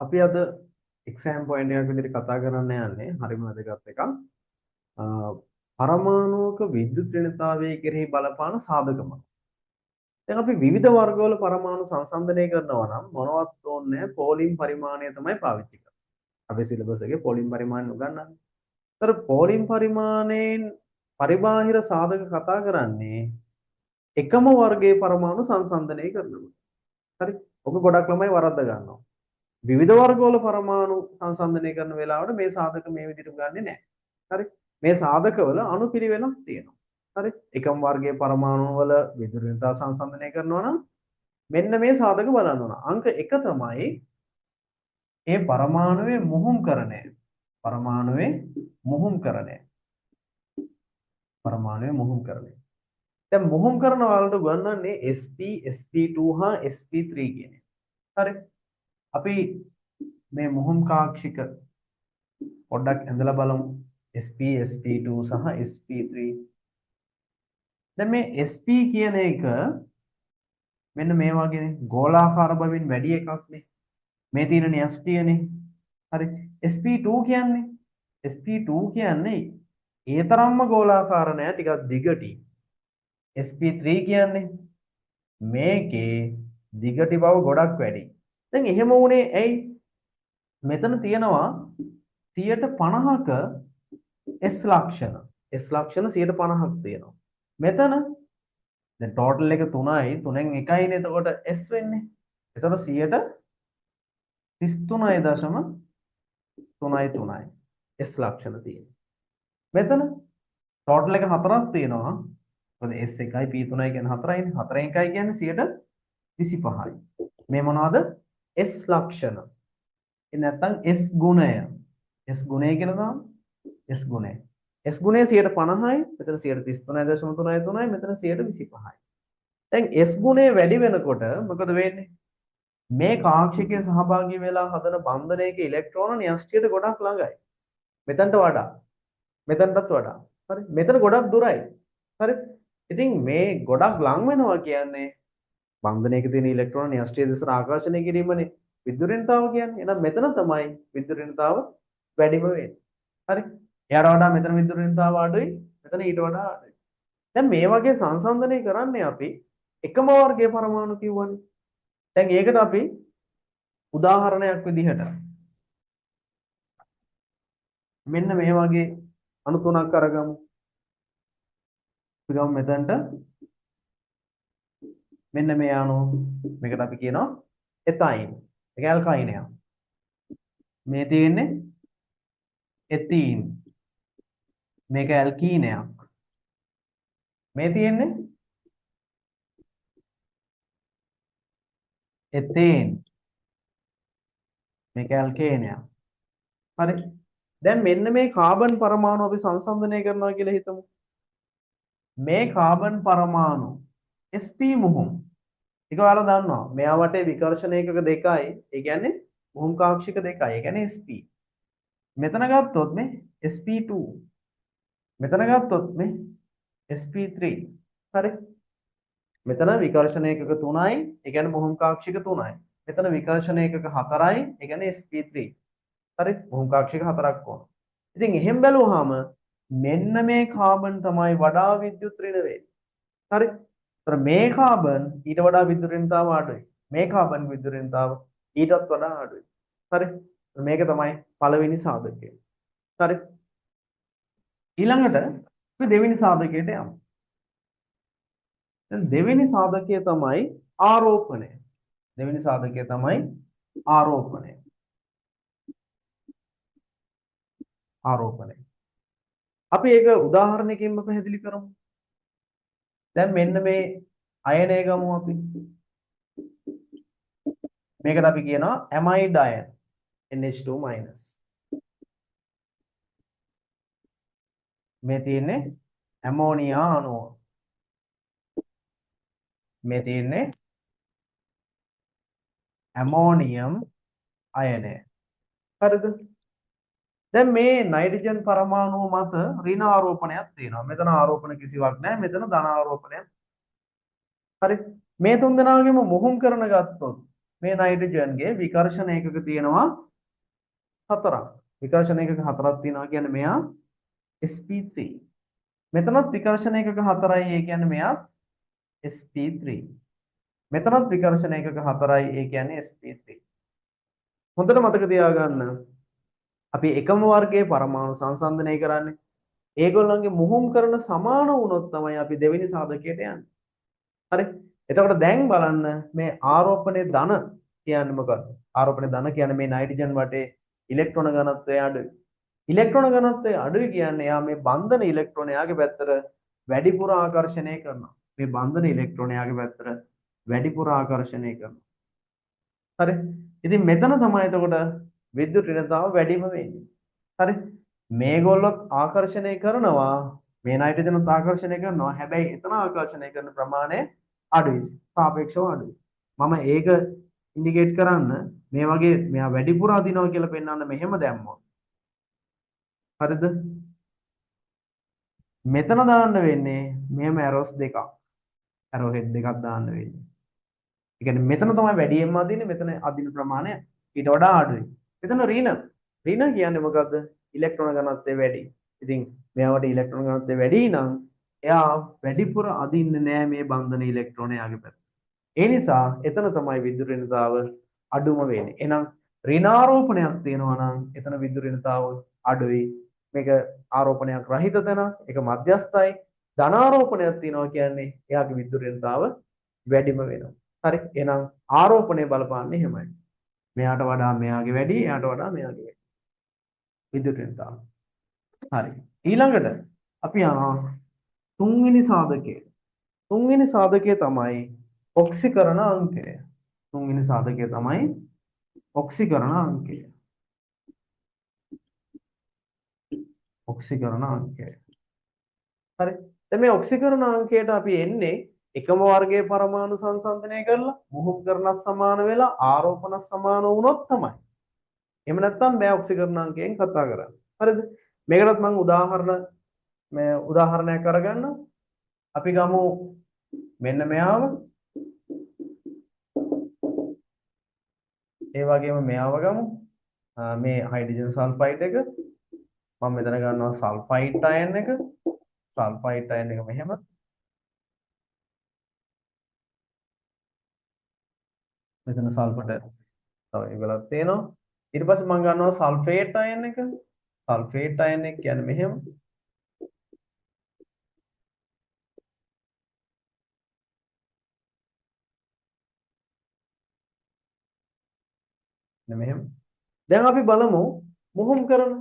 අපි අද exam point එකක් විදිහට කතා කරන්න යන්නේ හරිම වැදගත් එකක්. පරමාණුක විද්‍යුත් ඍණතාවය කෙරෙහි බලපාන සාධක මොනවාද? දැන් අපි විවිධ වර්ගවල පරමාණු සංසන්දනය කරනවා නම් මොනවත් ඕනේ නැහැ, පෝලිම් පරිමාණය තමයි පාවිච්චි කරන්නේ. අපේ සිලබස් එකේ පෝලිම් පරිමාණය උගන්වන්නේ. ඒතර පෝලිම් පරිමාණයෙන් පරිබාහිර සාධක කතා කරන්නේ එකම වර්ගයේ පරමාණු සංසන්දනය කරනකොට. හරි. ඔක ගොඩක් ළමයි වරද්ද ගන්නවා. විවිධ වර්ගවල පරමාණු සංසන්දනය කරන වෙලාවට මේ සාධක මේ විදිහට ගන්නෙ නෑ. හරි. මේ සාධකවල අනුපිළිවෙලක් තියෙනවා. හරි. එකම වර්ගයේ පරමාණු වල විද්‍යුත් ඍණතා සංසන්දනය කරනවා නම් මෙන්න මේ සාධක බලන්න ඕන. අංක 1 තමයි ඒ පරමාණුවේ මුහුම්කරණය. පරමාණුවේ මුහුම්කරණය. පරමාණුවේ මුහුම්කරණය. දැන් මුහුම්කරණ වලට උගන්වන්නේ SP, SP2 හා SP3 කියන එක. හරි. අපි මේ මුහුම් කාක්ෂික පොඩ්ඩක් ඇඳලා බලමු. SP, SP2 සහ SP3. දැන් මේ SP කියන එක මෙන්න මේ වගේනේ, ගෝලාකාර බවින් වැඩි එකක් නේ. මේ තියෙන න්‍යෂ්ටියනේ. හරි. SP2 කියන්නේ SP2 කියන්නේ ඒ තරම්ම ගෝලාකාර නෑ, ටිකක් දිගටි. SP3 කියන්නේ මේකේ දිගටි බව ගොඩක් වැඩි. දැන් එහෙම වුණේ ඇයි? මෙතන තියෙනවා 50%ක S ලක්ෂණ. S ලක්ෂණ 50%ක් තියෙනවා. මෙතන දැන් ටෝටල් එක 3යි, 3න් 1යිනේ එතකොට S වෙන්නේ. එතකොට 33.33යි S ලක්ෂණ තියෙනවා. මෙතන ටෝටල් එක 4ක් තියෙනවා. මොකද S 1යි P 3යි කියන්නේ 4යිනේ. 4න් 1යි කියන්නේ 25යි. මේ මොනවද? S ලක්ෂණ. ඒ නැත්තම් S ගුණය. S ගුණය කියලා දාමු. S ගුණය. S ගුණය 50යි, මෙතන 33.33යි, මෙතන 25යි. දැන් S ගුණය වැඩි වෙනකොට මොකද වෙන්නේ? මේ කාක්ෂිකයේ සහභාගී වෙලා හදන බන්ධනයක ඉලෙක්ට්‍රෝන න්‍යෂ්ටියට ගොඩක් ළඟයි. මෙතනට වඩා. මෙතනටත් වඩා. හරි. මෙතන ගොඩක් දුරයි. හරි. ඉතින් මේ ගොඩක් ලං වෙනවා කියන්නේ බන්ධනයක තියෙන ඉලෙක්ට්‍රෝන න්‍යෂ්ටිය දෙසට ආකර්ෂණය කිරීමනේ විද්‍යුත් ඍණතාව කියන්නේ. එහෙනම් මෙතන තමයි විද්‍යුත් ඍණතාව වැඩිම වෙන්නේ. හරි. එයාට වඩා මෙතන විද්‍යුත් ඍණතාව අඩුයි, මෙතන ඊට වඩා අඩුයි. දැන් මේ වගේ සංසන්දනය කරන්නේ අපි එකම වර්ගයේ පරමාණු කිව්වනේ. දැන් ඒකට අපි උදාහරණයක් විදිහට මෙන්න මේ වගේ අණු තුනක් අරගමු. අපි ගමු මෙතනට මෙන්න මේ අණුව. මේකට අපි කියනවා එතයින්. ඒක ඇල්කයිනයක්. මේ තියෙන්නේ එතීන්. මේක ඇල්කීනයක්. මේ තියෙන්නේ එතේන්. මේක ඇල්කේනයක්. හරි. දැන් මෙන්න මේ කාබන් පරමාණු අපි සංසන්දනය කරනවා කියලා හිතමු. මේ කාබන් පරමාණු SP මුහුම්. ඒක ඔයාලා දන්නවා. මෙයා වටේ විකර්ෂණ ඒකක 2යි. ඒ කියන්නේ මුහුම් කාක්ෂික 2යි. ඒ කියන්නේ SP. මෙතන ගත්තොත් මේ SP2. මෙතන ගත්තොත් මේ SP3. හරි. මෙතන විකර්ෂණ ඒකක 3යි. ඒ කියන්නේ මුහුම් කාක්ෂික 3යි. මෙතන විකර්ෂණ ඒකක 4යි. ඒ කියන්නේ SP3. හරි. මුහුම් කාක්ෂික 4ක් ඕන. ඉතින් එහෙම බැලුවාම මෙන්න මේ කාබන් තමයි වඩා විද්‍යුත් ඍණ වෙන්නේ. හරි. ඒතර මේ කාබන් ඊට වඩා විද්‍යුත් ඍණතාව අඩුයි. මේ කාබන් විද්‍යුත් ඍණතාව ඊටත් වඩා අඩුයි. හරි. මේක තමයි පළවෙනි සාධකය. හරි. ඊළඟට අපි දෙවෙනි සාධකයට යමු. දැන් දෙවෙනි සාධකය තමයි ආරෝපණය. දෙවෙනි සාධකය තමයි ආරෝපණය. ආරෝපණය. අපි ඒක උදාහරණයකින්ම පැහැදිලි කරමු. දැන් මෙන්න මේ අයනය ගමු අපි. මේකට අපි කියනවා ඇමයිඩ් අයන NH2-. මේ තියෙන්නේ ඇමෝනියා අණුව. මේ තියෙන්නේ ඇමෝනියම් අයනය. හරිද? දැන් මේ නයිට්‍රජන් පරමාණුව මත ඍණ ආරෝපණයක් තියෙනවා. මෙතන ආරෝපණ කිසිවක් නැහැ. මෙතන ධන ආරෝපණයක්. හරි. මේ තුන් දෙනාගේම මුහුම් කරන ගත්තොත් මේ නයිට්‍රජන්ගේ විකර්ෂණ ඒකක තියෙනවා 4ක්. විකර්ෂණ ඒකක 4ක් තියෙනවා කියන්නේ මෙයා sp3. මෙතනත් විකර්ෂණ ඒකක 4යි, ඒ කියන්නේ මෙයාත් sp3. මෙතනත් විකර්ෂණ ඒකක 4යි, ඒ කියන්නේ sp3. හොඳට මතක තියාගන්න, අපි එකම වර්ගයේ පරමාණු සංසන්දනය කරන්නේ. ඒගොල්ලන්ගේ මුහුම් කරන සමාන වුණොත් තමයි අපි දෙවෙනි සාධකයට යන්නේ. හරි. එතකොට දැන් බලන්න මේ ආරෝපණයේ ධන කියන්නේ මොකද්ද? ආරෝපණයේ ධන කියන්නේ මේ නයිට්‍රජන් වටේ ඉලෙක්ට්‍රෝන ඝනත්වය අඩුයි. ඉලෙක්ට්‍රෝන ඝනත්වය අඩුයි කියන්නේ එයා මේ බන්ධන ඉලෙක්ට්‍රෝන එයාගේ පැත්තට වැඩිපුර ආකර්ෂණය කරනවා. මේ බන්ධන ඉලෙක්ට්‍රෝන එයාගේ පැත්තට වැඩිපුර ආකර්ෂණය කරනවා. හරි. ඉතින් මෙතන තමයි එතකොට විද්‍යුත් ඍණතාව වැඩිම වෙන්නේ. හරි. මේගොල්ලොත් ආකර්ෂණය කරනවා, මේ නයිට්‍රජනුත් ආකර්ෂණය කරනවා. හැබැයි එතන ආකර්ෂණය කරන ප්‍රමාණය අඩුයි, සාපේක්ෂව අඩුයි. මම ඒක ඉන්ඩිකේට් කරන්න මේ වගේ මෙයා වැඩිපුර අදිනවා කියලා පෙන්වන්න මෙහෙම දැම්මොත්. හරිද? මෙතන දාන්න වෙන්නේ මෙහෙම ඇරෝස් දෙකක්. ඇරෝ හෙඩ් දෙකක් දාන්න වෙන්නේ. ඒ කියන්නේ මෙතන තමයි වැඩියෙන්ම අදින්නේ, මෙතන අදින ප්‍රමාණය ඊට වඩා අඩුයි. මෙතන ඍණ. ඍණ කියන්නේ මොකද්ද? ඉලෙක්ට්‍රෝන ඝනත්වය වැඩි. ඉතින් මෙයාට ඉලෙක්ට්‍රෝන ඝනත්වය වැඩි නම් එයා වැඩිපුර අදින්නේ නෑ මේ බන්ධන ඉලෙක්ට්‍රෝන එයාගේ පැත්තට. ඒ නිසා එතන තමයි විද්‍යුත් ඍණතාව අඩුම වෙන්නේ. එහෙනම් ඍණාරෝපණයක් තියෙනවා නම් එතන විද්‍යුත් ඍණතාව අඩුයි. මේක ආරෝපණයක් රහිත තැන, ඒක මධ්‍යස්ථයි. ධනාරෝපණයක් තියෙනවා කියන්නේ එයාගේ විද්‍යුත් ඍණතාව වැඩිම වෙනවා. හරි. එහෙනම් ආරෝපණය බලපාන්නේ එහෙමයි. මෙයාට වඩා මෙයාගේ වැඩි, එයාට වඩා මෙයාගේ වැඩි විද්‍යුත් ඍණතාව. හරි. ඊළඟට අපි යනවා තුන්වෙනි සාධකය. තුන්වෙනි සාධකය තමයි ඔක්සිකරණ අංකය. තුන්වෙනි සාධකය තමයි ඔක්සිකරණ අංකය. ඔක්සිකරණ අංකය. හරි. දැන් මේ ඔක්සිකරණ අංකයට අපි එන්නේ එකම වර්ගයේ පරමාණු සංසන්දනය කරලා මුහුම් කරනත් සමාන වෙලා ආරෝපණත් සමාන වුණොත් තමයි. එහෙම නැත්නම් බෑ ඔක්සිකරණ අංකයෙන් කතා කරන්න. හරිද? මේකටත් මම උදාහරණයක් අරගන්න. අපි ගමු මෙන්න මෙයාව. ඒ වගේම මෙයාව ගමු. මේ හයිඩ්‍රජන් සල්ෆයිඩ් එක. මම මෙතන ගන්නවා සල්ෆයිඩ් අයන් එක. සල්ෆයිඩ් අයන් එක මෙහෙම. මෙතන සල්ෆට තව ඒගොල්ලක් තියෙනවා. ඊට පස්සේ මම ගන්නවා සල්ෆේට් අයන් එක. සල්ෆේට් අයන් එක කියන්නේ මෙහෙම. මෙහෙම. දැන් අපි බලමු මුහුම් කරන.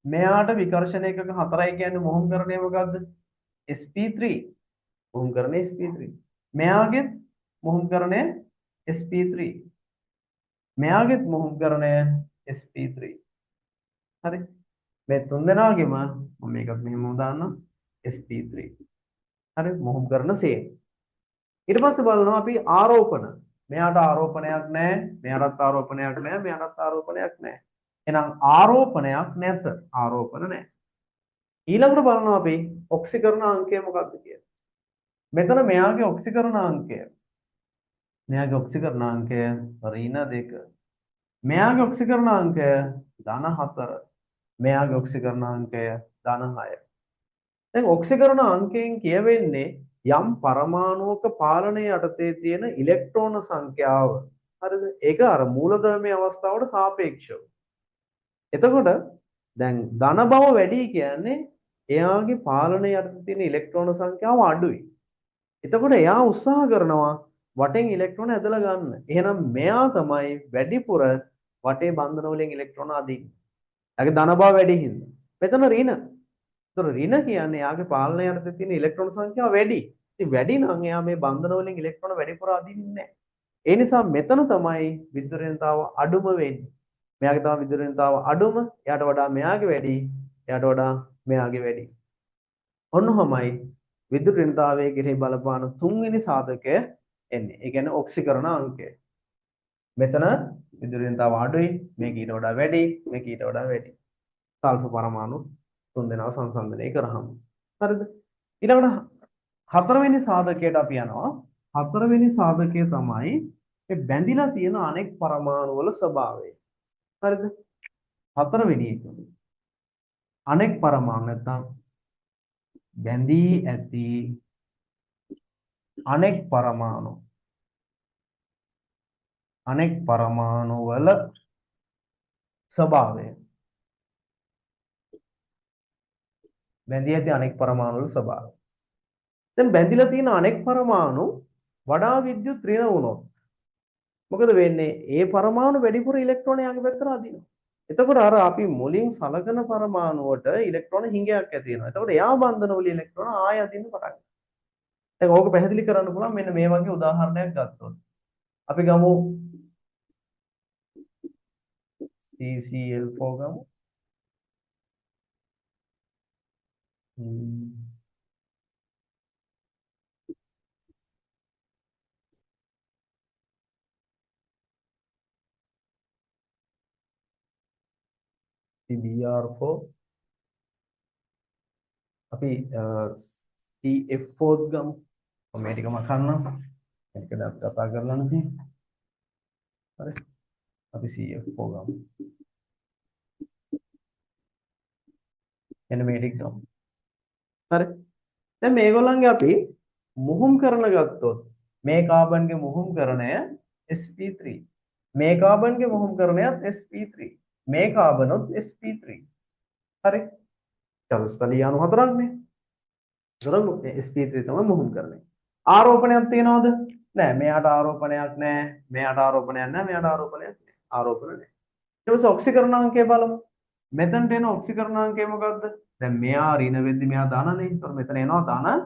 මෙයාට විකර්ෂණ එකක 4යි කියන්නේ මුහුම් කරණය මොකද්ද? sp3. මුහුම් කරණය sp3. මෙයාගෙත් මුහුම් කරණය sp3. මෙයාගෙත් මුහුම් කරණය sp3. හරි. මේ තුන් දෙනාගේම මම මේකත් මෙහෙම දාන්නම් sp3. හරි, මුහුම් කරන සේම්. ඊට පස්සේ බලනවා අපි ආරෝපණ. මෙයාට ආරෝපණයක් නැහැ, මෙයාටත් ආරෝපණයක් නැහැ, මෙයාටත් ආරෝපණයක් නැහැ. එහෙනම් ආරෝපණයක් නැත, ආරෝපණ නැහැ. ඊළඟට බලනවා අපි ඔක්සිකරණ අංකය මොකක්ද කියලා. මෙතන මෙයාගේ ඔක්සිකරණ අංකය. මෙයාගේ ඔක්සිකරණ අංකය ඍණ 2. මෙයාගේ ඔක්සිකරණ අංකය ධන 4. මෙයාගේ ඔක්සිකරණ අංකය ධන 6. දැන් ඔක්සිකරණ අංකයෙන් කියවෙන්නේ යම් පරමාණුවක පාලනය යටතේ තියෙන ඉලෙක්ට්‍රෝන සංඛ්‍යාව. හරිද? ඒක අර මූලද්‍රව්‍යමය අවස්ථාවට සාපේක්ෂව. එතකොට දැන් ධන බව වැඩි කියන්නේ එයාගේ පාලනය යටතේ තියෙන ඉලෙක්ට්‍රෝන සංඛ්‍යාව අඩුයි. එතකොට එයා උත්සාහ කරනවා වටෙන් ඉලෙක්ට්‍රෝන ඇදලා ගන්න. එහෙනම් මෙයා තමයි වැඩිපුර වටේ බන්ධන වලින් ඉලෙක්ට්‍රෝන අදින්නේ. එයාගේ ධන බව වැඩි හින්දා. මෙතන ඍණ. එතකොට ඍණ කියන්නේ එයාගේ පාලනය යටතේ තියෙන ඉලෙක්ට්‍රෝන සංඛ්‍යාව වැඩි. ඉතින් වැඩි නම් එයා මේ බන්ධන වලින් ඉලෙක්ට්‍රෝන වැඩිපුර අදින්නේ නැහැ. ඒ නිසා මෙතන තමයි විද්‍යුත් ඍණතාව අඩුම වෙන්නේ. මෙයාගේ තමයි විද්‍යුත් ඍණතාව අඩුම, එයාට වඩා මෙයාගේ වැඩි, එයාට වඩා මෙයාගේ වැඩි. ඔන්න ඔහොමයි විද්‍යුත් ඍණතාවය කෙරෙහි බලපාන තුන්වෙනි සාධකය එන්නේ. ඒ කියන්නේ ඔක්සිකරණ අංකය. මෙතන විද්‍යුත් ඍණතාව අඩුයි, මේක ඊට වඩා වැඩි, මේක ඊට වඩා වැඩි. සල්ෆර් පරමාණු තුන් දෙනාව සංසන්දනය කරාම. හරිද? ඊළඟට හතරවෙනි සාධකයට අපි යනවා. හතරවෙනි සාධකය තමයි මේ බැඳිලා තියෙන අනෙක් පරමාණු වල ස්වභාවය. හරිද? හතරවෙනි එක අනෙක් පරමාණු නැත්නම් බැඳී ඇති අනෙක් පරමාණු, අනෙක් පරමාණු වල ස්වභාවය. බැඳී ඇති අනෙක් පරමාණු වල ස්වභාවය. දැන් බැඳිලා තියෙන අනෙක් පරමාණු වඩා විද්‍යුත් ඍණ වුණොත් මොකද වෙන්නේ? ඒ පරමාණු වැඩිපුර ඉලෙක්ට්‍රෝන යාගේ පැත්තට අදිනවා. එතකොට අර අපි මුලින් සලකන පරමාණුවට ඉලෙක්ට්‍රෝන හිඟයක් ඇති වෙනවා. එතකොට එයා බන්ධන වල ඉලෙක්ට්‍රෝන ආය අදින්න පටන් ගන්නවා. දැන් ඕක පැහැදිලි කරන්න පුළුවන් මෙන්න මේ වගේ උදාහරණයක් ගත්තොත්. අපි ගමු CCl4 ගමු. Br4 අපි CF4 ගමු. මම මේ ටික මකන්නම්. මේක දැන් අපි කතා කරලා නැති. හරි. අපි CF4 ගමු. එන්න මේ ටික ගමු. හරි. දැන් මේගොල්ලන්ගේ අපි මුහුම් කරන ගත්තොත් මේ කාබන්ගේ මුහුම් කරණය sp3. මේ කාබන්ගේ මුහුම් කරණයත් sp3. මේ කාබනොත් sp3. හරි. චතුස්ථලීය අණු හතරක් නේ. ඒතර sp3 තමයි මුහුම් කරණය. ආරෝපණයක් තියනවද? නෑ. මෙයාට ආරෝපණයක් නෑ. මෙයාට ආරෝපණයක් නෑ. මෙයාට ආරෝපණයක් නෑ. ආරෝපණ නෑ. ඊට පස්සේ ඔක්සිකරණාංකය බලමු. මෙතනට එන ඔක්සිකරණාංකය මොකද්ද? දැන් මෙයා ඍණ වෙද්දි මෙයා ධනනේ. ඒතර මෙතන එනවා ධන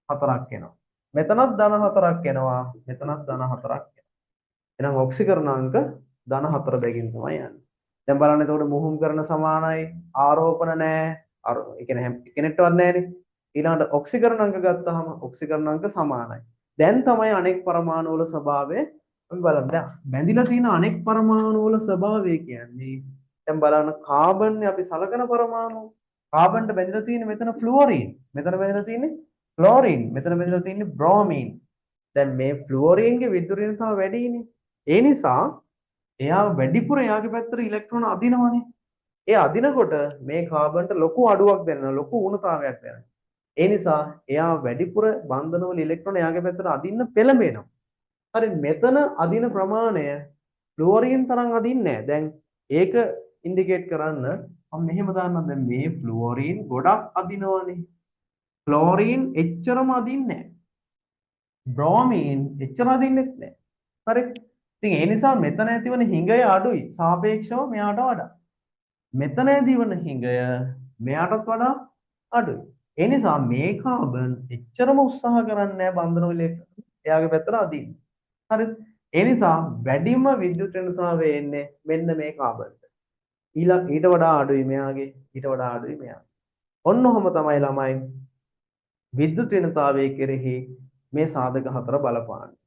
4ක් එනවා. මෙතනත් ධන 4ක් එනවා. මෙතනත් ධන 4ක් එනවා. එහෙනම් ඔක්සිකරණාංක ධන 4 බැගින් තමයි යන්නේ. දැන් බලන්න එතකොට මුහුම් කරන සමානයි, ආරෝපණ නෑ. අර ඒ කියන්නේ හැම කෙනෙක්ටවත් නෑනේ. ඊළඟට ඔක්සිකරණ අංක ගත්තාම ඔක්සිකරණ අංක සමානයි. දැන් තමයි අනෙක් පරමාණු වල ස්වභාවය අපි බලන්න. දැන් බැඳිලා තියෙන අනෙක් පරමාණු වල ස්වභාවය කියන්නේ දැන් බලන්න කාබන් අපි සලකන පරමාණු. කාබන්ට බැඳිලා තියෙන මෙතන ෆ්ලුවරින්, මෙතන බැඳිලා තියෙන්නේ ක්ලෝරින්, මෙතන බැඳිලා තියෙන්නේ බ්‍රෝමීන්. දැන් මේ ෆ්ලුවරින්ගේ විද්‍යුත් ඍණතාව වැඩිනේ. ඒ නිසා එයා වැඩිපුර එයාගේ පැත්තට ඉලෙක්ට්‍රෝන අදිනවනේ. ඒ අදිනකොට මේ කාබන්ට ලොකු අඩුවක් දැනෙනවා, ලොකු ඌනතාවයක් දැනෙනවා. ඒ නිසා එයා වැඩිපුර බන්ධනවල ඉලෙක්ට්‍රෝන එයාගේ පැත්තට අදින්න පෙළඹෙනවා. හරි, මෙතන අදින ප්‍රමාණය ෆ්ලුවරින් තරම් අදින්නේ නැහැ. දැන් ඒක ඉන්ඩිකේට් කරන්න මම මෙහෙම දාන්නම්. දැන් මේ ෆ්ලුවරින් ගොඩක් අදිනවනේ. ක්ලෝරින් එච්චරම අදින්නේ නැහැ. බ්‍රෝමීන් එච්චර අදින්නෙත් නැහැ. හරි. ඉතින් ඒ නිසා මෙතන ඇතිවන හිඟය අඩුයි සාපේක්ෂව මෙයාට වඩා. මෙතන ඇතිවන හිඟය මෙයාටත් වඩා අඩුයි. ඒ නිසා මේ කාබන් එච්චරම උත්සාහ කරන්නේ නැහැ බන්ධන වල එයාගේ පැත්තට අදින්න. හරිද? ඒ නිසා වැඩිම විද්‍යුත් ඍණතාවය එන්නේ මෙන්න මේ කාබන්ට. ඊට වඩා අඩුයි මෙයාගේ, ඊට වඩා අඩුයි මෙයාගේ. ඔන්න ඔහොම තමයි ළමයි විද්‍යුත් ඍණතාවය කෙරෙහි මේ සාධක හතර බලපාන්නේ.